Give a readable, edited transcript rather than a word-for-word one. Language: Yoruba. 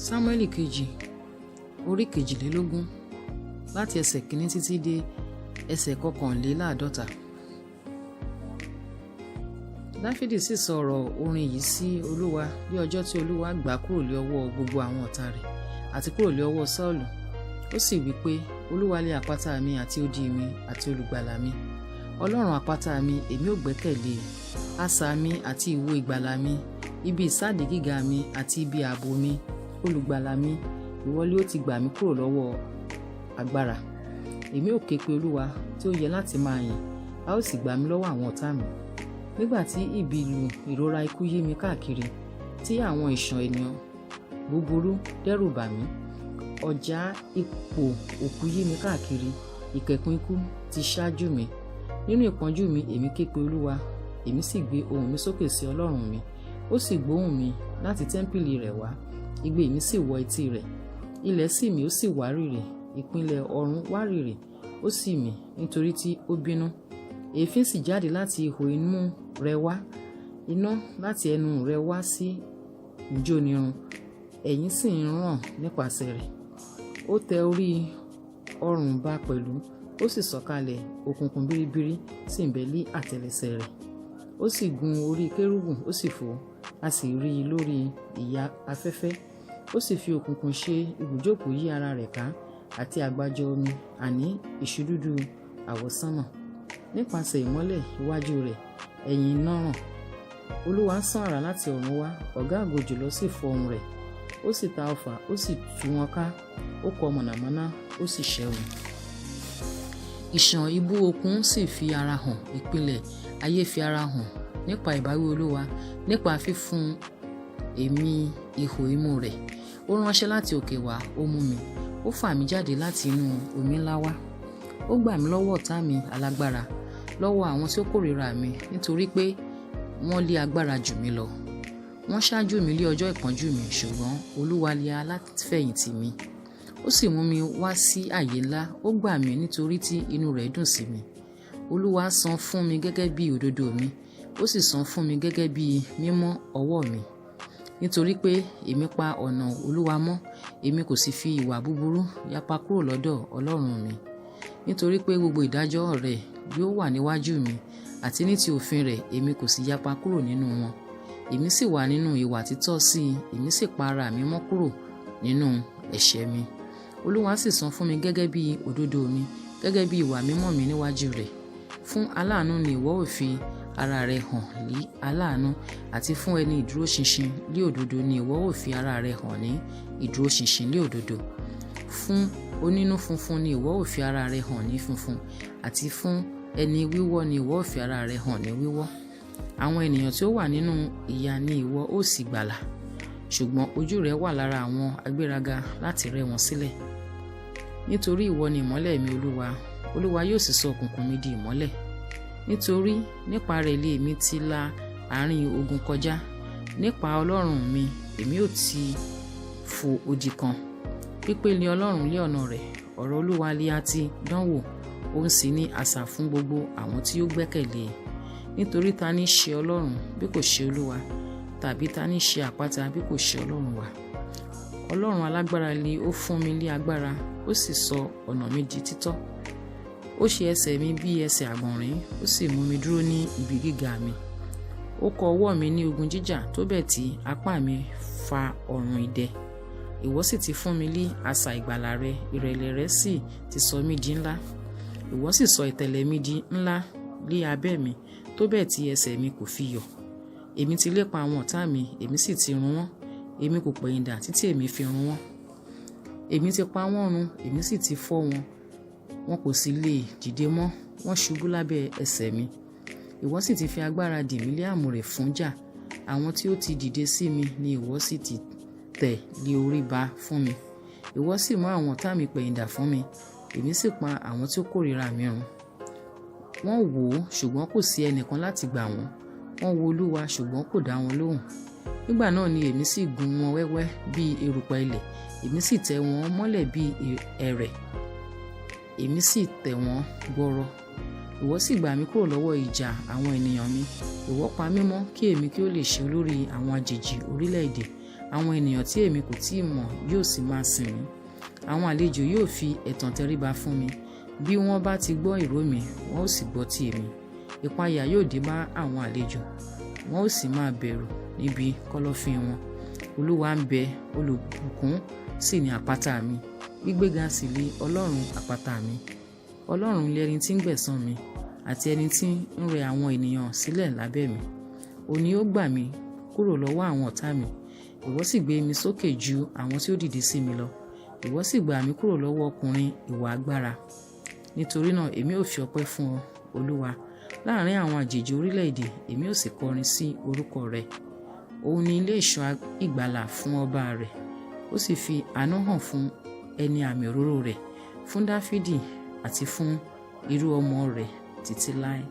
Sámúẹ́lì kejì orí 22 láti ẹsẹ̀ kìíní títí dé ẹsẹ̀ 51. Dáfídì sì sọ ọ̀rọ̀ orin yìí sí Olúwa ní ọjọ́ tí Olúwa gbà á kúrò lé ọwọ́ gbogbo àwọn ọ̀tá rẹ̀ àti kúrò lé ọwọ́ Sọ́ọ̀lù. Ó sì wí pé, Olúwa lé àpáta mi àti odi mi àti olùgbàlà mi. Ọlọ́run àpáta mi, èmi ò gbẹ́kẹ̀lé e. Asà mi àti ìwo ìgbàlà mi, ibi ìsádi gíga mi àti ibi ààbò mi, olùgbàlà mi, ìwọ lé ó ti gbà mí kúrò lọ́wọ́ agbára. Èmi ò ké pe Olúwa tí ó yẹ láti máa yìn, a ó sì gbà mí lọ́wọ́ àwọn ọ̀tá mi. Nígbà tí ìbìlù ìrora ikú yí mi káàkiri, tí àwọn ìṣàn ènìyàn búburú dẹ́rù bà mí, ọ̀já ipò òkú yí mi káàkiri, ìkẹ̀kùn ikú ti ṣáájú mi. Nínú ìpọ́njú mi èmi ké pe Olúwa, èmi sì gbé ohùn mi sókè sí Ọlọ́run mi. Ó sì gbóhùn mi láti tẹ́ḿpìlì rẹ̀ wá, igbe mi sì wọ etí rẹ̀. Ilẹ̀ sì mì ó sì wárìrì, ìpìlẹ̀ ọ̀run wárìrì, ó sì mì nítorí tí ó bínú. Èéfín sì jáde láti ihò imú rẹ̀ wá, iná láti ẹnu rẹ̀ wá sí jónirun, ẹ̀yìn sì ń ràn nípasẹ̀ rẹ̀. Ó tẹ orí ọ̀run ba pẹ̀lú, ó sì sọ̀kalẹ̀, òkùnkùn biribiri sì ń bẹ ní àtẹ́lẹsẹ̀ rẹ̀. Ó sì gun orí kérúbù, ó sì fò, a sì rí i lórí ìyà afẹ́fẹ́. Ó sì fi òkùnkùn ṣe ibùjókòó yí ara rẹ̀ ká àti àgbájọ omi, àní ìṣúdúdú àwọsánmọ̀. Nípasẹ̀ ìmọ́lẹ̀ iwájú rẹ̀, ẹ̀yìn iná ràn. Olúwa sán àrá láti ọ̀run wá, ọ̀gá ògo jùlọ sì fọhùn rẹ̀. Ó sì ta ọfà, ó sì tú wọn ká, ó kọ mọ̀nàmọ́ná, ó sì ṣẹ́ wọn. Ìṣàn ibú òkun sì fi ara hàn, ìpìlẹ̀ ayé fi ara hàn nípa ìbáwí Olúwa, nípa fífún èémí ihò imú rẹ̀. Ó ránṣẹ́ láti òkè wá, ó mú mi. Ó fà mí jáde láti inú omi ńlá wá. Ó gbà mí lọ́wọ́ ọ̀tá mi alágbára, lọ́wọ́ àwọn tí ó kórìíra mi, nítorí pé wọ́n lé agbára jù mí lọ. Wọ́n ṣáájú mi lé ọjọ́ ìpọ́njú mi, ṣùgbọ́n Olúwa lé aláfẹ̀yìntì mi. Ó sì mú mi wá sí ààyè ńlá, ó gbà mí nítorí tí inú rẹ̀ dùn sí mi. Olúwa san fún mi gẹ́gẹ́ bí òdodo mi, ó sì san fún mi gẹ́gẹ́ bí mímọ́ ọwọ́ mi. Nítorí pé èmi pa ọ̀nà Olúwa mọ́, èmi kò sì fi ìwà búburú yapa kúrò lọ́dọ̀ Ọlọ́run mi. Nítorí pé gbogbo ìdájọ́ rẹ̀ yóò wà níwájú mi, àti ní ti òfin rẹ̀ èmi kò sì yapa kúrò nínú wọn. Èmi sì wà nínú ìwà títọ́ sí i, èmi sì pa ara mi mọ́ kúrò nínú ẹ̀ṣẹ̀ mi. Olúwa sì san fún mi gẹ́gẹ́ bí òdodo mi, gẹ́gẹ́ bí ìwà mímọ́ mi níwájú rẹ̀. Fún aláàánú ni ìwọ ó fi ara rẹ hàn lí aláàánú, àti fún ẹni ìdúróṣinṣin lé òdodo ni ìwọ ó fi ara rẹ hàn ní ìdúróṣinṣin lé òdodo. Fún onínú funfun ni ìwọ ó fi ara rẹ hàn ní funfun, àti fún ẹni wíwọ́ ni ìwọ ó fi ara rẹ hàn ní wíwọ́. Àwọn ènìyàn tí ó wà nínú ìyà ni ìwọ ó sì gbàlà, ṣùgbọ́n ojú rẹ wà lára àwọn agbéraga láti rẹ́ wọn sílẹ̀. Nítorí ìwọ ni ìmọ́lẹ̀ mi, Olúwa, Olúwa yóò sì sọ òkùnkùn mi di ìmọ́lẹ̀. Nítorí nípa rẹ̀ lé èmi ti la àárín ogun kọjá, nípa Ọlọ́run mi èmi ó ti fò odi kan. Pípé ni Ọlọ́run lé ọ̀nà rẹ̀, ọ̀rọ̀ Olúwa lé a ti dánwò, òun sì ní asà fún gbogbo àwọn tí ó gbẹ́kẹ̀lé e. Nítorí ta ní ṣe Ọlọ́run bí kò ṣe Olúwa, tàbí ta ní ṣe àpáta bí kò ṣe Ọlọ́run wa? Ọlọ́run alágbára ni ó fún mi lé agbára, ó sì sọ ọ̀nà mi di títọ́. Ó ṣe ẹsẹ̀ mi bí ẹsẹ̀ àgbọ̀nrín, ó sì mú mi dúró ní ibi gíga mi. Ó kọ ọwọ́ mi ní ogun jíjà tó bẹ́ẹ̀ tí apá mi fa ọ̀run idẹ. Ìwọ sì ti fún mi lé asà ìgbàlà rẹ, ìrẹ̀lẹ̀ rẹ sì ti sọ mí di ńlá. Ìwọ sì sọ ìtẹ̀lẹ̀ mi di ńlá lé abẹ́ mi, tó bẹ́ẹ̀ tí ẹsẹ̀ mi kò fi yọ̀. Èmi ti lépa àwọn ọ̀tá mi, èmi sì ti run wọ́n. Èmi kò pẹ̀yìndà títí èmi fi run wọ́n. Èmi ti pa wọ́n run, èmi sì ti fọ́ wọn. Wọn kò sì lè dìde mọ́, wọ́n ṣubú lábẹ́ ẹsẹ̀ mi. Ìwọ sì ti fi agbára dì mí lé àmùrè fún jà. Àwọn tí ó ti dìde sí mi ni ìwọ sì ti tẹ̀ lé orí ba fún mi. Ìwọ sì mú àwọn ọ̀tá mi pẹ̀yìndà fún mi, èmi sì pa àwọn tí ó kórìíra mi run. Wọ́n wò ó, ṣùgbọ́n kò sí ẹnìkan láti gbà wọ́n. Wọ́n wo Olúwa, ṣùgbọ́n kò dá wọn lóhùn. Nígbà náà ni èmi sì gún wọn wẹ́wẹ́ bí erùpẹ̀ ilẹ̀, èmi sì tẹ̀ wọ́n mọ́lẹ̀ bí ẹrẹ̀, èmi sì tẹ̀ wọ́n gbọrọ. Ìwọ sì gbà mí kúrò lọ́wọ́ ìjà àwọn ènìyàn mi. Ìwọ pa mí mọ́ kí èmi kí ó lè ṣe olórí àwọn àjèjì orílẹ̀-èdè. Àwọn ènìyàn tí èmi kò tí ì mọ̀ yóò sì máa sìn mí. Àwọn àlejò yóò fi ẹ̀tàn tẹríba fún mi. Bí wọ́n bá ti gbọ́ ìró mi, wọ́n ó sì gbọ́ ti èmi. Ìpayà yóò dé bá àwọn àlejò, wọ́n ó sì máa bẹ̀rù níbi kọ́lọ́fín wọn. Olúwa ń bẹ, olùbùkún sì ni àpáta mi, gbígbéga sì li Ọlọ́run àpáta mi. Ọlọ́run li ẹni tí ń gbẹ̀san mi, àti ẹni tí ń rẹ àwọn ènìyàn sílẹ̀ lábẹ́ mi. Òun ni ó gbà mí kúrò lọ́wọ́ àwọn ọ̀tá mi. Ìwọ sì gbé mi sókè ju àwọn tí ó dìde sí mi lọ. Ìwọ sì gbà mí kúrò lọ́wọ́ ọkùnrin ìwà agbára. Nítorí náà èmi ó fi ọpẹ́ fún ọ, Olúwa, láàrin àwọn àjèjì orílẹ̀-èdè, èmi ó sì kọrin sí orúkọ rẹ. Òun ni ilé ìṣọ́ ìgbàlà fún ọba rẹ̀, ó sì fi àánú hàn fún ẹni àmì òróró rẹ̀, fún Dáfídì àti fún irú ọmọ rẹ̀ títí láé.